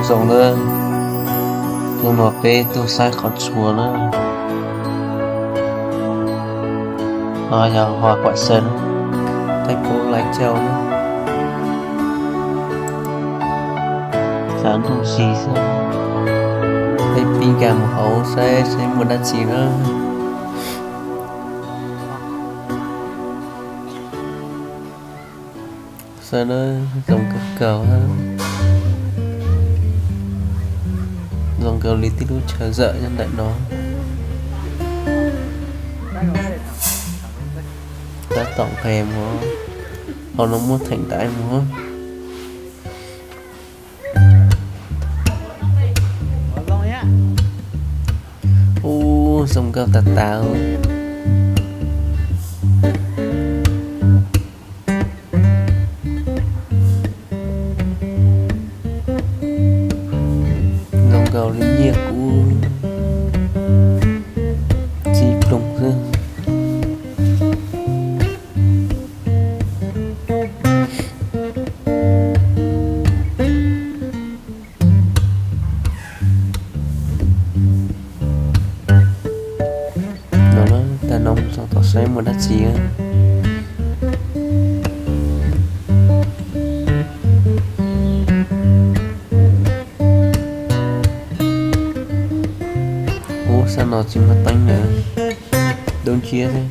Zoo na, hnub no peb tuaj saib qhov tshuam na, no yog Hoa Quả Sân, teeb puv laib caug na, xav nrog si xwb, peb pib nkag mus hauv saib seb muaj dab tsi na. Saib na, zoo kawg nkaus, zoo nkaus li tej lub chaw zawm nyob ntawm no. Tab tom nqes mus, hauv no muaj theem ntaiv mus. Ub, zoo nkauj tas tas. Zoo nkaus li nyiaj kub txi ploog xwb. No na, tag no mus txog tom saib muaj dab tsi. Ub, sab no tsis muaj teeb na, dub nciab xwb.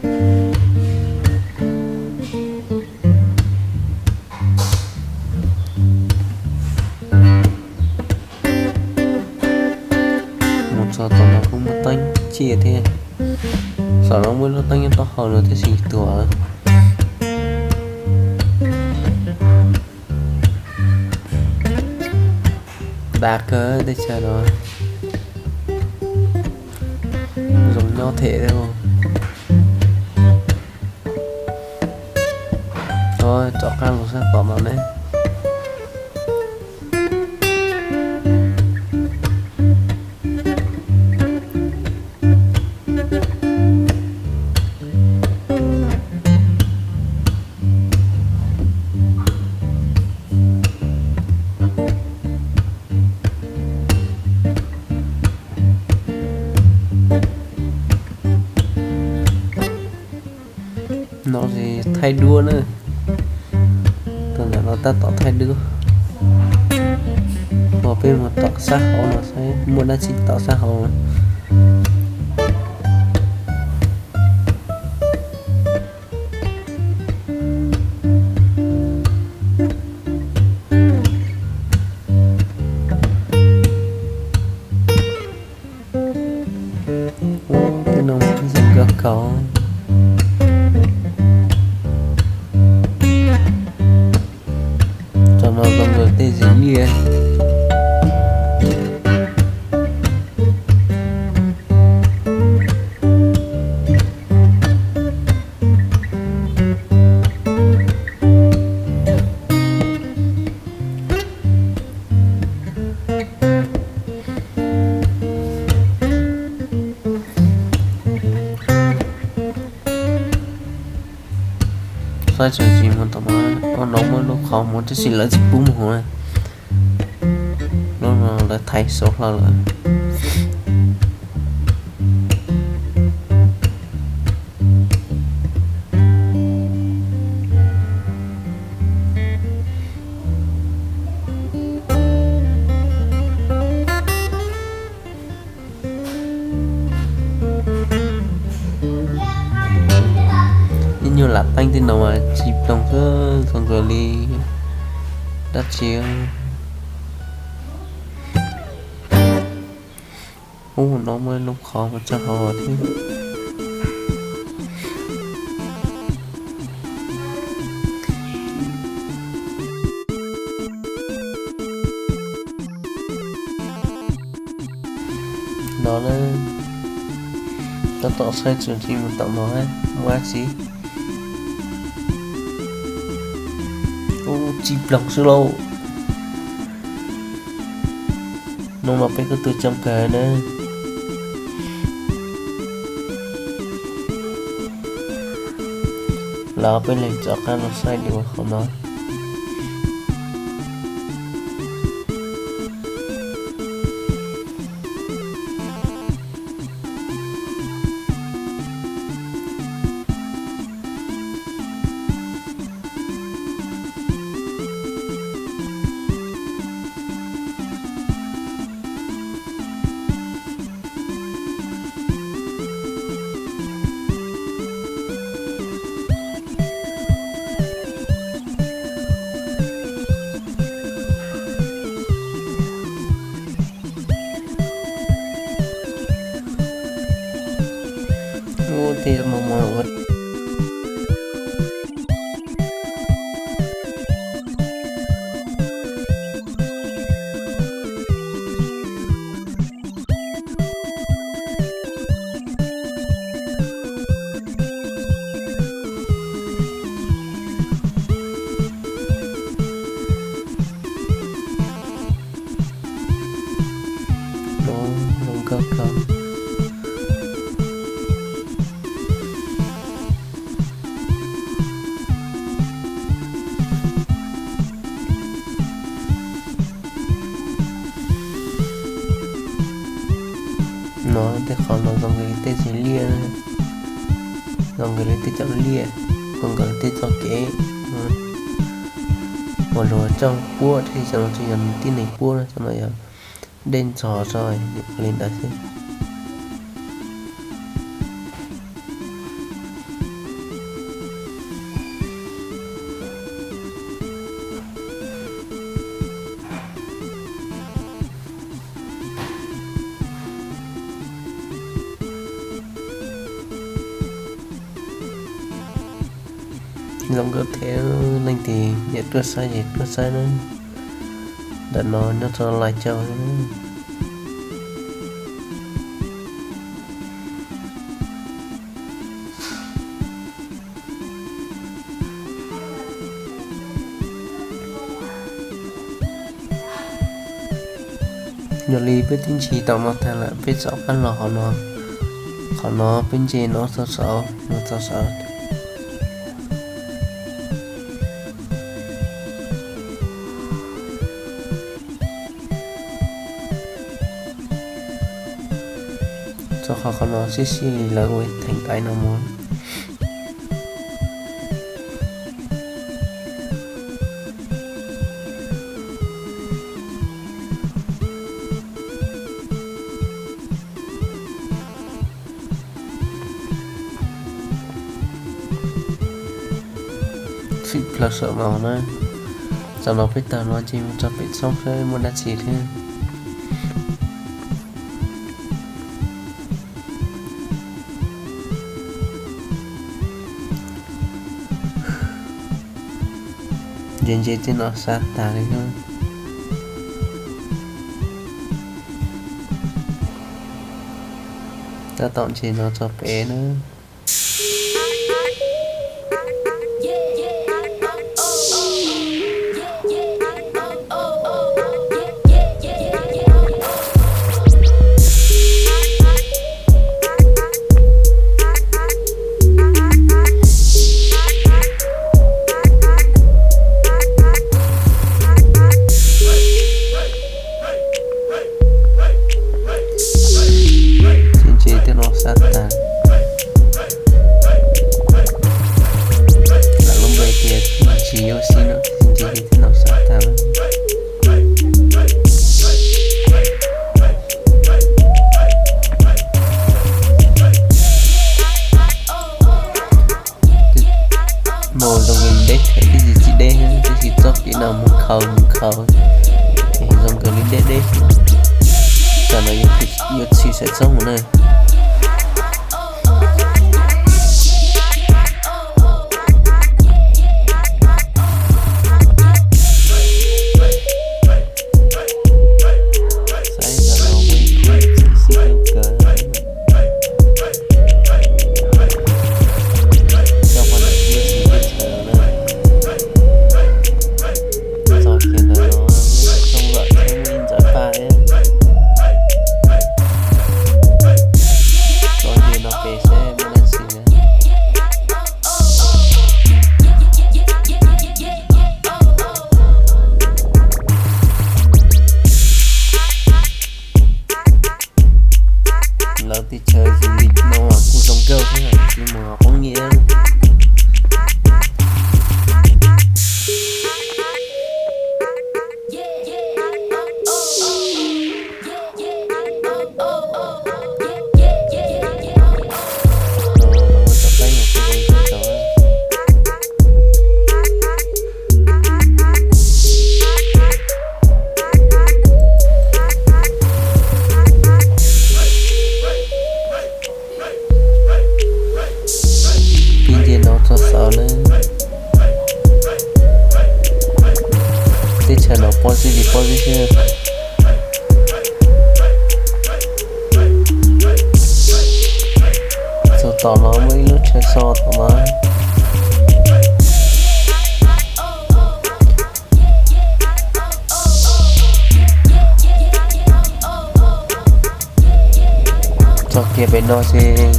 Mus txog tom no kuj muaj teeb ciaj thiab. Saum no muaj lub teeb nyob taub hau no thiab, tsis tuag. Dav kawg teb chaws no, zoo nyob thiab. Rov qab los saib tom no ne. No ces thaij duab na. Tus ntawm no tab tom thaij duab. Ua peb mus tom sab hauv no saib muaj dab tsi tom sab hauv. Ub, tej no zoo nkauj kawg. Cov no zoo nkauj tej zim liaj. Saib tseem tsis mus tom no, ua no muaj lub qhov muag tab sis lawv tsis pub mus na. Lub no lawv thaiv xov hlau lawm. Ib nyuag lam teeb tej no mas tsis ploog xwb, zoo nkaus li dab tsi. Ub, no muaj lub qhov mus txog hauv thiab. No na, tab tom saib tseem tsis mus tom no muaj dab tsi. Ub, tsis ploog xwb lauj. Hnub no peb kuj tuaj coob kawg na. Los peb leeg rov qab los saib dua qhov no. Tej qhov no zoo nkaus li tej txiv liaj, zoo nkaus li tej cov liaj, zoo nkaus li tej txoj kev uas luag coj puab thiab, cov no tsis yog tib neeg puab na, cov no yog dej ntxhov tso li ntawd xwb. Zoo nkauj thiab, leej twg nyiam tuaj saib ces tuaj saib na. Ntawm no nyob rau Lai Châu. Yog li peb twb ntsis tau no tag lawm, peb rov qab los qhov no, qhov no peb ntsia no txog saud, no txog saud. Txog qhov, qhov no sib sib li lawv ua theem tais no mus. Txhim plawg saum no na. Tam no peb tawm no ces mus txog pem txoob saib muaj dab tsi thiab. Ntsia ntsia tej no sab tag li. Tab tom ntsia no txog pem na. Ntsia tej no sab tag. Lam lub npe tias Tsis Yuav Xib no, ntsia tej no sab tag. Mus zoo li deb, tib si tsis deb, tib si txoj kev no mus khaus mus khaus, zoo nkaus li deb deb. Tam no yuav tshwm saum txoob mus na. Saib tam no muaj ib khub txiv xib tub kawg. Coj poj niam mus ua si teb chaws na. Txog kiag ntawm no, txooj lawm thiab muaj ib ntxawm paj thiab. Txog kiag no pem saib muaj dab tsi na. Lawv teb chaws du lịch no kuj zoo nkauj thiab, tsis mus poob nyiaj. Pib nce no txog saud na. Teb chaws no pob zeb li pob zeb xwb. Txog tom no muaj ib lub chaw so tom no. Txog kiag pem no ces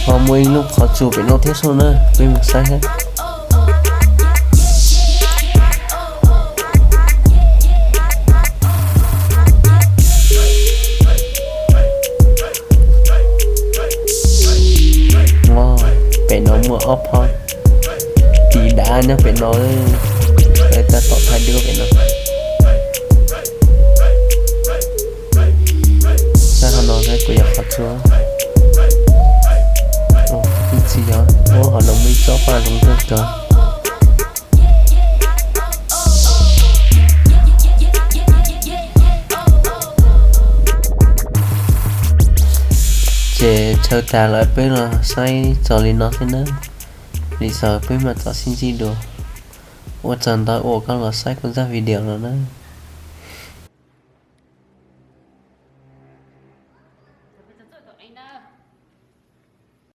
ho muaj ib lub qhov tsua pem no thiab sub na, peb mus saib thiab. Ob phav tiv dav nyob pem no, lawv tab tom thaij duab pem no. Saib qhov no saib puas yog qhov tshuab. Ib txhis yog, ub, qhov no muaj ib tsob paj zoo kawg kawg. Ces chaw tas lawm peb los saib txog li no xwb nawb. Li xaus peb mam rov sib ntsib dua. Ua tsaug ntau uas koj los saib kuv zaj video no nawb.